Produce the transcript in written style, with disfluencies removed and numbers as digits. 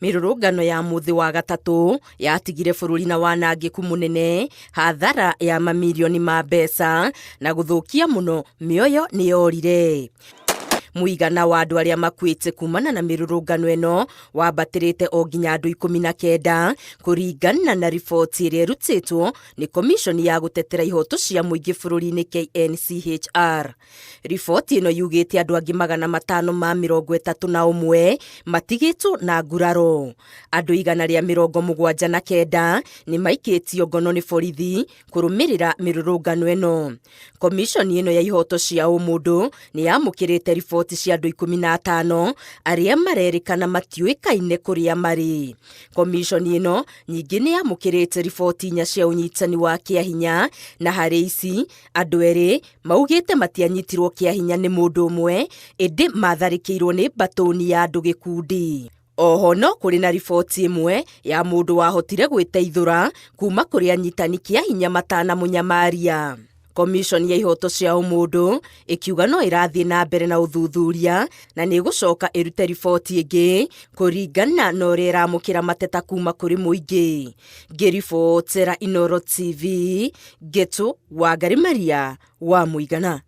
Mĩrũrũngano ya mũthĩ wa gatatũ yatigire bũrũri na wanangĩku mũnene, hathara ya mamirioni ma mbeca na gũthũkia mũno mĩoyo nĩyorire. Mũigana wa andũ arĩa makuĩte kumana na mĩrũrũngano ĩno wambatĩrĩte o nginya andũ 19 kũringana na riboti ĩrĩa ĩrutĩtwo nĩ komiconi ya gũtetera ihoto cia mũingĩ bũrũri-inĩ KNCHR. Riboti ĩno yugĩte andũ angĩ 531 matigĩtwo na nguraro. Andũ 179 nĩ maikĩtio ngono nĩ borithi kũrũmĩrĩra mĩrũrũngano ĩno. Komiconi ĩno ya ihoto cia ũmũndũ nĩ yamũkĩrĩte riboti cia andũ 15 arĩa marerĩkana matiũĩkaine kũrĩa marĩ. Komiconi ĩno ningĩ nĩ yamũkĩrĩte riboti inya cia ũnyitani wa kĩahinya na harĩ ici andũ erĩ maugĩte matianyitirwo kĩahinya nĩ mũndũ ũmwe ĩndĩ matharĩkĩirwo nĩ mbatũni ya andũ gĩkundi. Oho no kũrĩ na riboti ĩmwe ya mũndũ wahotire gwĩteithũra kuma kũrĩ anyitani kĩahinya matanamũnyamaria. Komiconi ya ihoto cia ũmũndũ ĩkiuga no ĩrathiĩ na mbere na ũthuthuria na nĩ ĩgũcoka ĩrute riboti ĩngĩ kũringana na ũrĩa ĩramũkĩra mateta kuma kũrĩ mũingĩ. Ngĩribotera Inooro TV, Ngetu Wangari Maria wa Mũigana.